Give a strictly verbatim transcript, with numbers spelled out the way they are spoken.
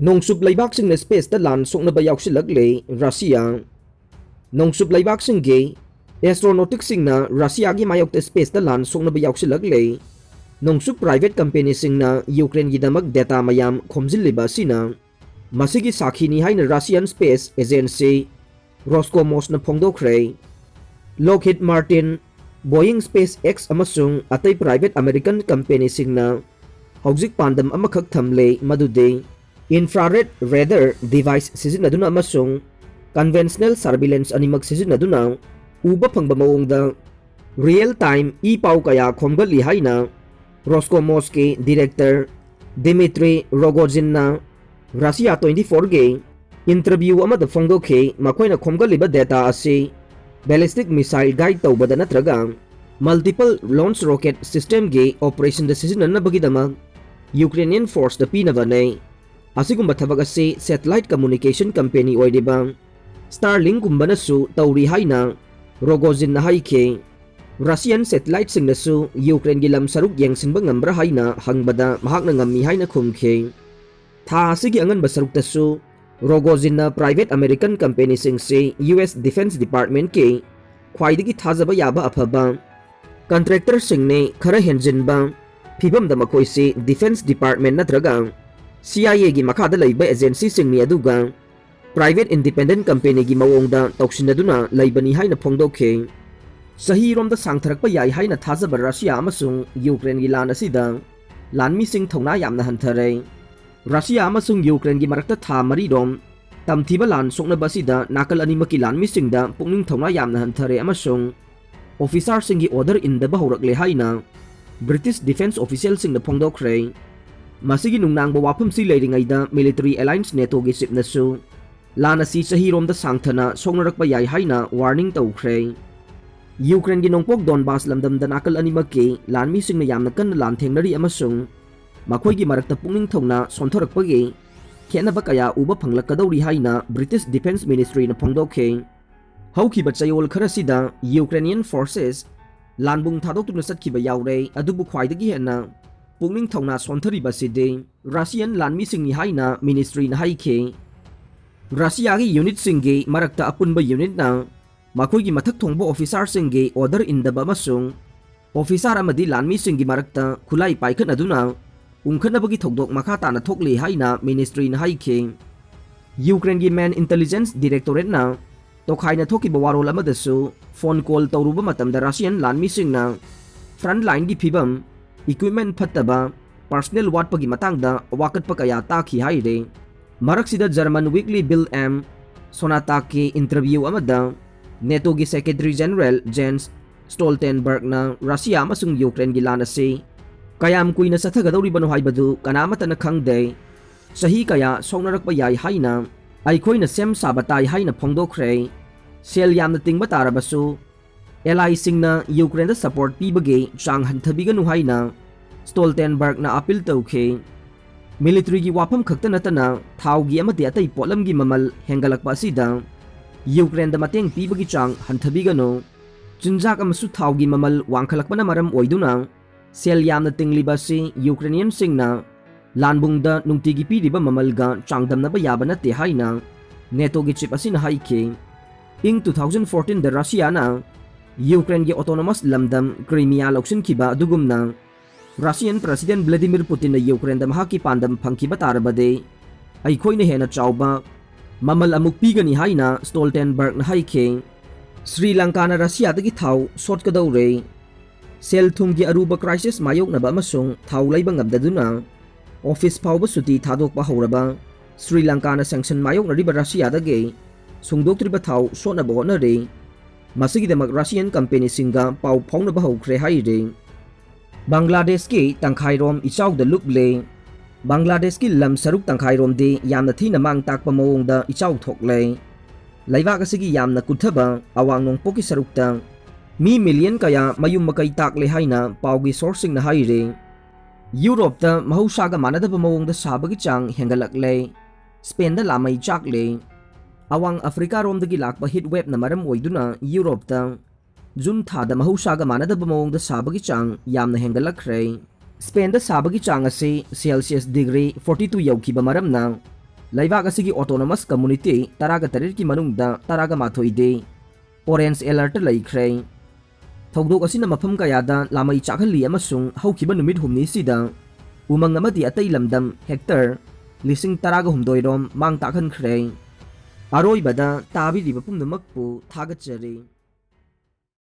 ꯅꯣꯡꯆꯨꯞ ꯂꯩꯕꯥꯛꯁꯤꯡꯅ spaceꯇ ꯂꯥꯟ ꯁꯣꯛꯅꯕ ꯌꯥꯎꯁꯤꯜꯂꯛꯂꯦ꯫ ꯔꯁꯤꯌꯥ꯫ ꯅꯣꯡꯆꯨꯞ ꯂꯩꯕꯥꯛꯁꯤꯡꯒꯤ astronautꯁꯤꯡꯅ ꯔꯁꯤꯌꯥꯒꯤ ꯃꯥꯌꯣꯛꯇ spaceꯇ ꯂꯥꯟ ꯁꯣꯛꯅꯕ ꯌꯥꯎꯁꯤꯜꯂꯛꯂꯦ꯫ ꯅꯣꯡꯆꯨꯞ private companyꯁꯤꯡꯅ ꯌꯨꯀ꯭ꯔꯦꯟꯒꯤꯗꯃꯛ data ꯃꯌꯥꯝ ꯈꯣꯝꯖꯤꯜꯂꯤꯕ ꯑꯁꯤꯅ ꯃꯁꯤꯒꯤ ꯁꯥꯈꯤꯅꯤ ꯍꯥꯏꯅ Russian space agency Roscosmosꯅ ꯐꯣꯡꯗꯣꯛꯈ꯭ꯔꯦ꯫ Lockheed Martin, Boeing, SpaceX ꯑꯃꯁꯨꯡ ꯑꯇꯩ private American companyꯁꯤꯡꯅ ꯍꯧꯖꯤꯛ ꯄꯥꯟꯗꯝ ꯑꯃꯈꯛ ꯊꯝꯂꯦ, ꯃꯗꯨꯗꯤ infrared radar device ꯁꯤꯖꯤꯟꯅꯗꯨꯅ ꯑꯃꯁꯨꯡ conventional surveillance ꯑꯅꯤꯃꯛ ꯁꯤꯖꯤꯟꯅꯗꯨꯅ ꯎꯕ ꯐꯪꯕ ꯃꯑꯣꯡꯗ real time ꯏ ꯄꯥꯎ ꯀꯌꯥ ꯈꯣꯝꯒꯠꯂꯤ ꯍꯥꯏꯅ Roscosmosꯀꯤ director Dmitry Rogozinꯅ Russia twenty fourꯒꯤ interview ꯑꯃꯗ ꯐꯣꯡꯗꯣꯛꯈꯤ꯫ ꯃꯈꯣꯏꯅ ꯈꯣꯝꯒꯠꯂꯤꯕ data ꯑꯁꯤ ballistic missile guide ꯇꯧꯕꯗ ꯅꯠꯇ꯭ꯔꯒ multiple launch rocket systemꯒꯤ operationꯗ ꯁꯤꯖꯤꯟꯅꯅꯕꯒꯤꯗꯃꯛ Ukrainian forceꯇ ꯄꯤꯅꯕꯅꯤ꯫ ꯑꯁꯤꯒꯨꯝꯕ ꯊꯕꯛ ꯑꯁꯤ satellite communication company ꯑꯣꯏꯔꯤꯕ Starlinkꯒꯨꯝꯕꯅꯁꯨ ꯇꯧꯔꯤ ꯍꯥꯏꯅ Rogozinꯅ ꯍꯥꯏꯈꯤ꯫ Russian satelliteꯁꯤꯡꯅꯁꯨ Ukraineꯒꯤ ꯂꯝ ꯁꯔꯨꯛ ꯌꯦꯡꯁꯤꯟꯕ ꯉꯝꯕ꯭ꯔꯥ ꯍꯥꯏꯅ ꯍꯪꯕꯗ ꯃꯍꯥꯛꯅ ꯉꯝꯃꯤ ꯍꯥꯏꯅ ꯈꯨꯝꯈꯤ꯫ ꯊꯥ ꯑꯁꯤꯒꯤ ꯑꯉꯟꯕ ꯁꯔꯨꯛꯇꯁꯨ Rogozinꯅ private American companyꯁꯤꯡꯁꯤ US Defense Departmentꯀꯤ ꯈ꯭ꯋꯥꯏꯗꯒꯤ ꯊꯥꯖꯕ ꯌꯥꯕ ꯑꯐꯕ contractorꯁꯤꯡꯅꯤ, ꯈꯔ ꯍꯦꯟꯖꯤꯟꯕ ꯐꯤꯚꯝꯗ ꯃꯈꯣꯏꯁꯤ Defense Department ꯅꯠꯇ꯭ꯔꯒ CIAꯒꯤ ꯃꯈꯥꯗ ꯂꯩꯕ agencyꯁꯤꯡꯅꯤ, ꯑꯗꯨꯒ private independent companyꯒꯤ ꯃꯑꯣꯡꯗ ꯇꯧꯁꯤꯟꯅꯗꯨꯅ ꯂꯩꯕꯅꯤ ꯍꯥꯏꯅ ꯐꯣꯡꯗꯣꯛꯈꯤ꯫ ꯆꯍꯤꯔꯣꯝꯗ ꯁꯥꯡꯊꯔꯛꯄ ꯌꯥꯏ ꯍꯥꯏꯅ ꯊꯥꯖꯕ Russia ꯑꯃꯁꯨꯡ Ukraineꯒꯤ ꯂꯥꯟ ꯑꯁꯤꯗ ꯂꯥꯟꯃꯤꯁꯤꯡ ꯊꯧꯅꯥ ꯌꯥꯝꯅ ꯍꯟꯊꯔꯦ꯫ Russia ꯑꯃꯁꯨꯡ Ukraineꯒꯤ ꯃꯔꯛꯇ ꯊꯥ ꯃꯔꯤꯔꯣꯝ ꯇꯝꯊꯤꯕ ꯂꯥꯟ ꯁꯣꯛꯅꯕ ꯑꯁꯤꯗ ꯅꯥꯀꯜ ꯑꯅꯤꯃꯛꯀꯤ ꯂꯥꯟꯃꯤꯁꯤꯡꯗ ꯄꯨꯛꯅꯤꯡ ꯊꯧꯅꯥ ꯌꯥꯝꯅ ꯍꯟꯊꯔꯦ ꯑꯃꯁꯨꯡ officerꯁꯤꯡꯒꯤ order ꯏꯟꯗꯕ ꯍꯧꯔꯛꯂꯦ ꯍꯥꯏꯅ British defense officialꯁꯤꯡꯅ ꯐꯣꯡꯗꯣꯛꯈ꯭ꯔꯦ꯫ ꯃꯁꯤꯒꯤ ꯅꯨꯡꯅꯥꯡꯕ ꯋꯥꯐꯝꯁꯤ ꯂꯩꯔꯤꯉꯩꯗ military alliance NATOꯒꯤ chiefꯅꯁꯨ ꯂꯥꯟ ꯑꯁꯤ ꯆꯍꯤꯔꯣꯝꯗ ꯁꯥꯡꯊꯅ ꯁꯣꯛꯅꯔꯛꯄ ꯌꯥꯏ ꯍꯥꯏꯅ warning ꯇꯧꯈ꯭ꯔꯦ꯫ Ukraineꯒꯤ ꯅꯣꯡꯄꯣꯛ Donbas ꯂꯝꯗꯝꯗ ꯅꯥꯀꯜ ꯑꯅꯤꯃꯛꯀꯤ ꯂꯥꯟꯃꯤꯁꯤꯡꯅ ꯌꯥꯝꯅ ꯀꯟꯅ ꯂꯥꯟꯊꯦꯡꯅꯔꯤ ꯑꯃꯁꯨꯡ ꯃꯈꯣꯏꯒꯤ ꯃꯔꯛꯇ ꯄꯨꯛꯅꯤꯡ ꯊꯧꯅꯥ ꯁꯣꯟꯊꯔꯛꯄꯒꯤ ꯈꯦꯠꯅꯕ ꯀꯌꯥ ꯎꯕ ꯐꯪꯂꯛꯀꯗꯧꯔꯤ ꯍꯥꯏꯅ British Defense Ministryꯅ ꯐꯣꯡꯗꯣꯛꯈꯤ꯫ ꯍꯧꯈꯤꯕ ꯆꯌꯣꯜ ꯈꯔꯁꯤꯗ Ukrainian forces ꯂꯥꯟꯕꯨꯡ ꯊꯥꯗꯣꯛꯇꯨꯅ ꯆꯠꯈꯤꯕ ꯌꯥꯎꯔꯦ, ꯑꯗꯨꯕꯨ ꯈ꯭ꯋꯥꯏꯗꯒꯤ ꯍꯦꯟꯅ ꯄꯨꯛꯅꯤꯡ ꯊꯧꯅꯥ ꯁꯣꯟꯊꯔꯤꯕ ꯑꯁꯤꯗꯤ ꯔꯁꯤꯌꯥꯟ ꯂꯥꯟꯃꯤꯁꯤꯡꯅꯤ ꯍꯥꯏꯅ ꯃꯤꯅꯤꯁꯇ꯭ꯔꯤꯅ ꯍꯥꯏꯈꯤ꯫ ꯔꯁꯤꯌꯥꯒꯤ ꯌꯨꯅꯤꯠꯁꯤꯡꯒꯤ ꯃꯔꯛꯇ ꯑꯄꯨꯟꯕ ꯌꯨꯅꯤꯠꯅ ꯃꯈꯣꯏꯒꯤ ꯃꯊꯛ ꯊꯣꯡꯕ ꯑꯣꯐꯤꯁꯥꯔꯁꯤꯡꯒꯤ ꯑꯣꯔꯗꯔ ꯏꯟꯗꯕ ꯑꯃꯁꯨꯡ ꯑꯣꯐꯤꯁꯥꯔ ꯑꯃꯗꯤ ꯂꯥꯟꯃꯤꯁꯤꯡꯒꯤ ꯃꯔꯛꯇ ꯈꯨꯠꯂꯥꯏ ꯄꯥꯏꯈꯠꯅꯗꯨꯅ ꯎꯪꯈꯠꯅꯕꯒꯤ ꯊꯧꯗꯣꯛ ꯃꯈꯥ ꯇꯥꯅ ꯊꯣꯛꯂꯤ ꯍꯥꯏꯅ ꯃꯤꯅꯤꯁꯇ꯭ꯔꯤꯅ ꯍꯥꯏꯈꯤ꯫ ꯌꯨꯀ꯭ꯔꯦꯟꯒꯤ ꯃꯦꯟ ꯏꯟꯇꯦꯂꯤꯖꯦꯟꯁ ꯗꯤꯔꯦꯛꯇꯣꯔꯦꯠꯅ ꯇꯣꯈꯥꯏꯅ ꯊꯣꯛꯈꯤꯕ ꯋꯥꯔꯣꯜ ꯑꯃꯗꯁꯨ ꯐꯣꯟ ꯀꯣꯜ ꯇꯧꯔꯨꯕ ꯃꯇꯝꯗ ꯔꯁꯤꯌꯥꯟ ꯂꯥꯟꯃꯤꯁꯤꯡꯅ ꯐ꯭ꯔꯟꯠ ꯂꯥꯏꯟꯒꯤ ꯐꯤꯕꯝ, ꯏꯀ꯭ꯋꯤꯞꯃꯦꯟ ꯐꯠꯇꯕ, ꯄꯔꯁꯅꯦꯜ ꯋꯥꯠꯄꯒꯤ ꯃꯇꯥꯡꯗ ꯋꯥꯀꯠꯄ ꯀꯌꯥ ꯇꯥꯈꯤ ꯍꯥꯏꯔꯤ꯫ ꯃꯔꯛꯁꯤꯗ ꯖꯔꯃꯟ ꯋꯤꯛꯂꯤ ꯕꯤꯜ ꯑꯦꯝ ꯁꯣꯅꯥꯇꯥꯛꯀꯤ ꯏꯟꯇꯔꯚ꯭ꯌꯨ ꯑꯃꯗ ꯅꯦꯇꯣꯒꯤ ꯁꯦꯀ꯭ꯔꯦꯇꯔꯤ ꯖꯦꯅꯔꯦꯜ ꯖꯦꯟꯁ ꯁ꯭ꯇꯣꯜꯇꯦꯟꯕꯔꯒꯅ ꯔꯁꯤꯌꯥ ꯑꯃꯁꯨꯡ ꯌꯨꯀ꯭ꯔꯦꯟꯒꯤ ꯂꯥꯟ ꯑꯁꯤ ꯀꯌꯥꯝ ꯀꯨꯏꯅ ꯆꯠꯊꯒꯗꯧꯔꯤꯕꯅꯣ ꯍꯥꯏꯕꯗꯨ ꯀꯅꯥꯃꯠꯇꯅ ꯈꯪꯗꯦ꯫ ꯆꯍꯤ ꯀꯌꯥ ꯁꯣꯛꯅꯔꯛꯄ ꯌꯥꯏ ꯍꯥꯏꯅ ꯑꯩꯈꯣꯏꯅ ꯁꯦꯝ ꯁꯥꯕ ꯇꯥꯏ ꯍꯥꯏꯅ ꯐꯣꯡꯗꯣꯛꯈ꯭ꯔꯦ꯫ ꯁꯦꯜ ꯌꯥꯝꯅ ꯇꯤꯡꯕ ꯇꯥꯔꯕꯁꯨ ꯑꯦꯂꯥꯏꯁꯤꯡꯅ ꯌꯨꯀ꯭ꯔꯦꯟꯗ ꯁꯄꯣꯔꯠ ꯄꯤꯕꯒꯤ ꯆꯥꯡ ꯍꯟꯊꯕꯤꯒꯅꯨ ꯍꯥꯏꯅ ꯁ꯭ꯇꯣꯜꯇꯦꯟꯕꯔꯒꯅ ꯑꯄꯤꯜ ꯇꯧꯈꯤ꯫ ꯃꯤꯂꯤꯇꯔꯤꯒꯤ ꯋꯥꯐꯝ ꯈꯛꯇ ꯅꯠꯇꯅ ꯊꯥꯎꯒꯤ ꯑꯃꯗꯤ ꯑꯇꯩ ꯄꯣꯠꯂꯝꯒꯤ ꯃꯃꯜ ꯍꯦꯟꯒꯠꯂꯛꯄ ꯑꯁꯤꯗ ꯌꯨꯀ꯭ꯔꯦꯟꯗ ꯃꯇꯦꯡ ꯄꯤꯕꯒꯤ ꯆꯥꯡ ꯍꯟꯊꯕꯤꯒꯅꯨ꯫ ꯆꯤꯟꯖꯥꯛ ꯑꯃꯁꯨꯡ ꯊꯥꯎꯒꯤ ꯃꯃꯜ ꯋꯥꯡꯈꯠꯂꯛꯄꯅ ꯃꯔꯝ ꯑꯣꯏꯗꯨꯅ ꯁꯦꯜ ꯌꯥꯝꯅ ꯇꯤꯡꯂꯤꯕ ꯑꯁꯤ ꯌꯨꯀ꯭ꯔꯦꯅꯤꯌꯟꯁꯤꯡꯅ ꯂꯥꯟꯕꯨꯡꯗ ꯅꯨꯡꯇꯤꯒꯤ ꯄꯤꯔꯤꯕ ꯃꯃꯜꯒ ꯆꯥꯡꯗꯝꯅꯕ ꯌꯥꯕ ꯅꯠꯇꯦ ꯍꯥꯏꯅ ꯅꯦꯇꯣꯒꯤ ꯆꯤꯞ ꯑꯁꯤꯅ ꯍꯥꯏꯈꯤ꯫ ꯏꯪ ꯇꯨ ꯊꯥꯎꯖꯟ ꯐꯣꯔꯇꯤꯟꯗ ꯔꯁꯤꯌꯥꯅ ꯌꯨꯀ꯭ꯔꯦꯟꯒꯤ ꯑꯣꯇꯣꯅꯣꯃꯁ ꯂꯝꯗꯝ ꯀ꯭ꯔꯤꯃꯤꯌꯥ ꯂꯧꯁꯤꯟꯈꯤꯕ ꯑꯗꯨꯒꯨꯝꯅ ꯔꯁꯤꯌꯟ ꯄ꯭ꯔꯁꯤꯗꯦꯟ ꯚ꯭ꯂꯥꯗꯤꯃꯤꯔ ꯄꯨꯇꯤꯟꯅ ꯌꯨꯀ꯭ꯔꯦꯟꯗ ꯃꯍꯥꯛꯀꯤ ꯄꯥꯟꯗꯝ ꯐꯪꯈꯤꯕ ꯇꯥꯔꯕꯗꯤ ꯑꯩꯈꯣꯏꯅ ꯍꯦꯟꯅ ꯆꯥꯎꯕ ꯃꯃꯜ ꯑꯃꯨꯛ ꯄꯤꯒꯅꯤ ꯍꯥꯏꯅ ꯁ꯭ꯇꯣꯜꯇꯦꯟꯕꯔꯒꯅ ꯍꯥꯏꯈꯤ꯫ ꯁ꯭ꯔꯤ ꯂꯪꯀꯥꯅ ꯔꯁꯤꯌꯥꯗꯒꯤ ꯊꯥꯎ ꯁꯣꯠꯀꯗꯧꯔꯦ꯫ ꯁꯦꯜ ꯊꯨꯝꯒꯤ ꯑꯔꯨꯕ ꯀ꯭ꯔꯥꯏꯁꯤꯁ ꯃꯥꯌꯣꯛꯅꯕ ꯑꯃꯁꯨꯡ ꯊꯥꯎ ꯂꯩꯕ ꯉꯝꯗꯗꯨꯅ ꯑꯣꯐꯤꯁ ꯐꯥꯎꯕ ꯁꯨꯇꯤ ꯊꯥꯗꯣꯛꯄ ꯍꯧꯔꯕ ꯁ꯭ꯔꯤ ꯂꯪꯀꯥꯅ ꯁꯦꯡꯁꯟ ꯃꯥꯌꯣꯛꯅꯔꯤꯕ ꯔꯁꯤꯌꯥꯗꯒꯤ ꯁꯨꯡꯗꯣꯛꯇ꯭ꯔꯤꯕ ꯊꯥꯎ ꯁꯣꯠꯅꯕ ꯍꯣꯠꯅꯔꯤ꯫ ꯃꯁꯤꯒꯤꯗꯃꯛ ꯔꯁꯤꯌꯟ ꯀꯝꯄꯦꯅꯤꯁꯤꯡꯒ ꯄꯥꯎ ꯐꯥꯎꯅꯕ ꯍꯧꯈ꯭ꯔꯦ ꯍꯥꯏꯔꯤ꯫ ꯕꯪꯒ꯭ꯂꯥꯗꯦꯁꯀꯤ ꯇꯪꯈꯥꯏꯔꯣꯝ ꯏꯆꯥꯎꯗ ꯂꯨꯞꯂꯦ꯫ ꯕꯪꯒ꯭ꯂꯥꯗꯦꯁꯀꯤ ꯂꯝ ꯁꯔꯨꯛ ꯇꯪꯈꯥꯏꯔꯣꯝꯗꯤ ꯌꯥꯝꯅ ꯊꯤꯅ ꯃꯥꯡ ꯇꯥꯛꯄ ꯃꯑꯣꯡꯗ ꯏꯆꯥꯎ ꯊꯣꯛꯂꯦ꯫ ꯂꯩꯕꯥꯛ ꯑꯁꯤꯒꯤ ꯌꯥꯝꯅ ꯀꯨꯠꯊꯕ ꯑꯋꯥꯡ ꯅꯣꯡꯄꯣꯛꯀꯤ ꯁꯔꯨꯛꯇ ꯃꯤ ꯃꯤꯂꯤꯌꯟ ꯀꯌꯥ ꯃꯌꯨꯝ ꯃꯀꯩ ꯇꯥꯛꯂꯦ ꯍꯥꯏꯅ ꯄꯥꯎꯒꯤ ꯁꯣꯔꯁꯁꯤꯡꯅ ꯍꯥꯏꯔꯤ꯫ ꯌꯨꯔꯣꯞꯇ ꯃꯍꯧꯁꯥꯒ ꯃꯥꯟꯅꯗꯕ ꯃꯑꯣꯡꯗ ꯁꯥꯕꯒꯤ ꯆꯥꯡ ꯍꯦꯟꯒꯠꯂꯛꯂꯦ꯫ ꯁ꯭ꯄꯦꯟꯗ ꯂꯥꯃꯩ ꯆꯥꯛꯂꯦ꯫ ꯑꯋꯥꯡ ꯑꯐ꯭ꯔꯤꯀꯥꯔꯣꯝꯗꯒꯤ ꯂꯥꯛꯄ ꯍꯤꯠ ꯋꯦꯞꯅ ꯃꯔꯝ ꯑꯣꯏꯗꯨꯅ ꯌꯨꯔꯣꯞꯇ ꯖꯨꯟ ꯊꯥꯗ ꯃꯍꯧꯁꯥꯒ ꯃꯥꯟꯅꯗꯕ ꯃꯑꯣꯡꯗ ꯁꯥꯕꯒꯤ ꯆꯥꯡ ꯌꯥꯝꯅ ꯍꯦꯟꯒꯠꯂꯛꯈ꯭ꯔꯦ꯫ ꯁ꯭ꯄꯦꯟꯗ ꯁꯥꯕꯒꯤ ꯆꯥꯡ ꯑꯁꯤ ꯁꯦꯜꯁꯤꯌꯁ ꯗꯤꯒ꯭ꯔꯤ ꯐꯣꯔꯇꯤ ꯇꯨ ꯌꯧꯈꯤꯕ ꯃꯔꯝꯅ ꯂꯩꯕꯥꯛ ꯑꯁꯤꯒꯤ autonomous community ꯇꯔꯥꯒ ꯇꯔꯦꯠꯀꯤ ꯃꯅꯨꯡꯗ ꯇꯔꯥꯒ ꯃꯥꯊꯣꯏꯗꯤ orange alert ꯂꯩꯈ꯭ꯔꯦ꯫ ꯊꯧꯗꯣꯛ ꯑꯁꯤꯅ ꯃꯐꯝ ꯀꯌꯥꯗ ꯂꯥꯃꯩ ꯆꯥꯛꯍꯜꯂꯤ ꯑꯃꯁꯨꯡ ꯍꯧꯈꯤꯕ ꯅꯨꯃꯤꯠ ꯍꯨꯝꯅꯤꯁꯤꯗ ꯎꯃꯪ ꯑꯃꯗꯤ ꯑꯇꯩ ꯂꯝꯗꯝ hectare ꯂꯤꯁꯤꯡ ꯇꯔꯥꯒ ꯍꯨꯝꯗꯣꯏ ꯔꯣꯝ ꯃꯥꯡ ꯇꯥꯛꯍꯟꯈ꯭ꯔꯦ꯫ ꯑꯔꯣꯏꯕꯗ ꯇꯥꯕꯤꯔꯤꯕ ꯄꯨꯝꯅꯃꯛꯄꯨ ꯊꯥꯒꯠꯆꯔꯤ꯫